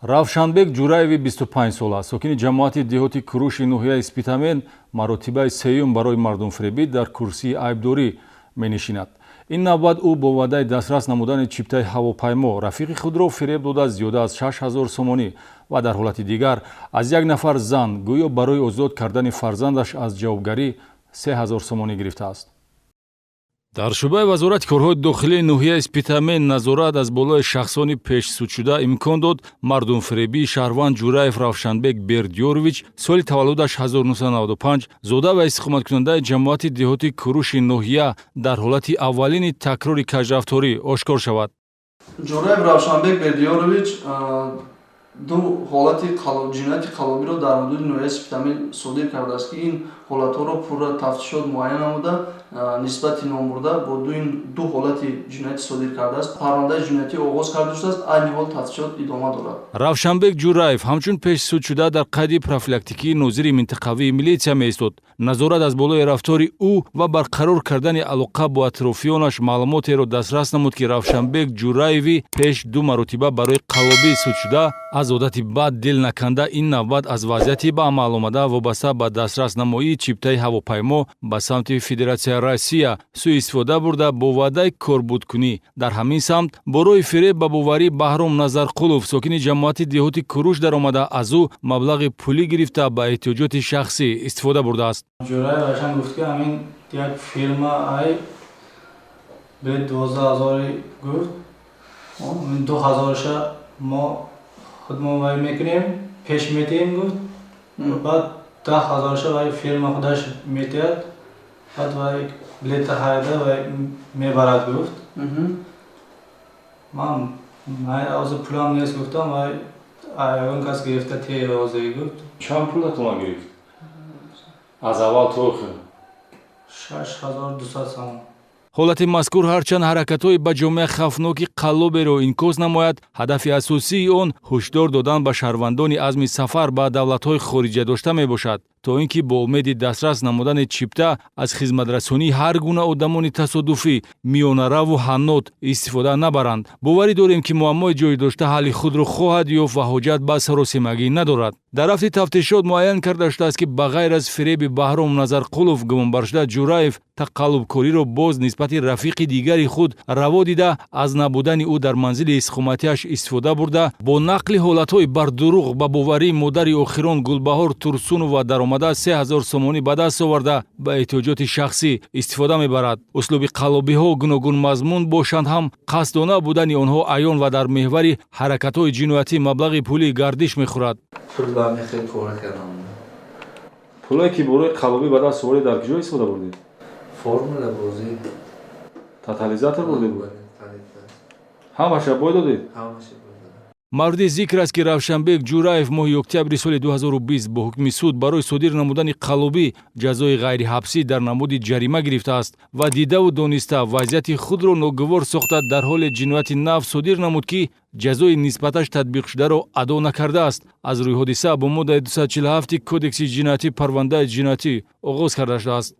Равшанбек Ҷураеви 25 сола, сокини ҷамоати деҳоти Куруши ноҳияи Спитамен, маротибаи сеюм барои мардумфиребӣ дар курсии айбдорӣ менишинад. Ин навбат ӯ бо ваъдаи дастрас намудани чиптаи ҳавопаймо рафиқи худро фиреб дода, зиёда аз 6000 сомонӣ ва дар ҳолати дигар аз як нафар зан гӯё барои озод кардани фарзандаш аз ҷавобгарӣ 3000 сомонӣ гирифтааст. Дар шӯъбаи Вазорати корҳои дохилии ноҳияи Спитамен назорат аз болои шахсони пешсудшуда имкон дод мардумфиребии шаҳрванд Ҷураев Равшанбек Бердиёрович, соли таваллудаш 1995, зода ва истиқоматкунандаи ҷамоати деҳоти Куруши ноҳия, дар ҳолати аввалини такрори кажрафторӣ ошкор шавад. Ҷураев Равшанбек Бердиёрович ду ҳолати ҷинояти қаллобиро дар ҳудуди ноҳияи Спитамен содир кардааст, ки ин ҳолатҳоро пурра тафтишот муайян намуда, нисбати номбурда бо ду ҳолати ҷиноятӣ содир кардааст, парвандаи ҷиноятӣ оғоз карда шудааст. Айни ҳол тафтишот идома дорад. Равшанбек Ҷураев ҳамчун пешсудшуда дар қайди профилактикии нозири минтақавии милитсия меистод. Назорат аз болои рафтори ӯ ва барқарор кардани алоқа бо атрофиёнаш маълумотеро дастрас намуд, ки Равшанбек Ҷураеви пеш ду маротиба барои қаллобӣ судшуда аз одати бад дил наканда, ин навбат аз вазъияти ба амал омада вобаста ба дастрас намоии чиптаи ҳавопаймо ба самти Федератсияи Россия сӯистифода бурда, бо ваъдаи корбудкунӣ дар ҳамин самт бо роҳи фиреб ба боварии Баҳром Назарқулов, сокини ҷамоати деҳоти Куруш, даромада, аз ӯ маблағи пулӣ гирифта, ба эҳтиёҷоти шахсӣ истифода бурдааст. Ҷураев Равшан гуфт, ки ҳамин як фирма ай билет 12 ҳазори гуфт, 2000-ша мо худмон вай мекунем, пеш метиҳем, гуфт, баъд 10 ҳазорша вай фирма худаш метиҳад, баъд вай билета харида вай мебарад, гуфт. Ман ҳозир пулам нест, гуфтам, вай ягон кас гирифта те ҳозир, гуфт. Чанд пулатона гирифт аз аввал то охир? 6200 сомон. Ҳолати мазкур ҳарчанд ҳаракатҳои ба ҷомеа хавфноки қаллоберо инъикос намояд, ҳадафи асосии он ҳушдор додан ба шаҳрвандони азми сафар ба давлатҳои хориҷа дошта мебошад, то ин ки бо умеди дастрас намудани чипта аз хизматрасонии ҳар гуна одамони тасодуфӣ, миёнараву ҳаннот истифода набаранд. Боварӣ дорем, ки муаммои ҷой дошта ҳалли худро хоҳад ёфт ва ҳоҷат ба саросемагӣ надорад. Дар рафти тафтишот муайян карда шудааст, ки ба ғайр аз фиреби Баҳром Назарқулов, гумонбаршуда Ҷураев тақаллубкориро боз нисбати рафиқи дигари худ раво дида, аз набудани ӯ дар манзили истиқоматиаш истифода бурда, бо нақли ҳолатҳои бардурӯғ ба боварии модари охирон Гулбаҳор Турсунова даромада, 3000 сомонӣ ба даст оварда, ба эҳтиёҷоти шахсӣ истифода мебарад. Услуби қаллобиҳо гуногунмазмун бошанд ҳам, қасдона будани онҳо аён ва дар меҳвари ҳаракатҳои ҷиноятӣ маблағи пулӣ гардиш мехӯрад. Пулое, ки барои қаллобӣ ба даст овардед, дар куҷо истифода бурдед? Формула бозӣ. Тотализатор бурдед? Ҳамаша бой додед? Ҳамаша бой додам. Мавриди зикр аст, ки Равшанбек Ҷураев моҳи октябри соли 2020 бо ҳукми суд барои содир намудани қаллобӣ ҷазои ғайриҳабсӣ дар намуди ҷарима гирифтааст ва дидаву дониста вазъияти худро ногувор сохта, дар ҳоле ҷинояти нав содир намуд, ки ҷазои нисбаташ татбиқшударо адо накардааст. Аз рӯи ҳодиса бо моддаи 247 Кодекси ҷиноятӣ парвандаи ҷиноятӣ оғоз карда шудааст.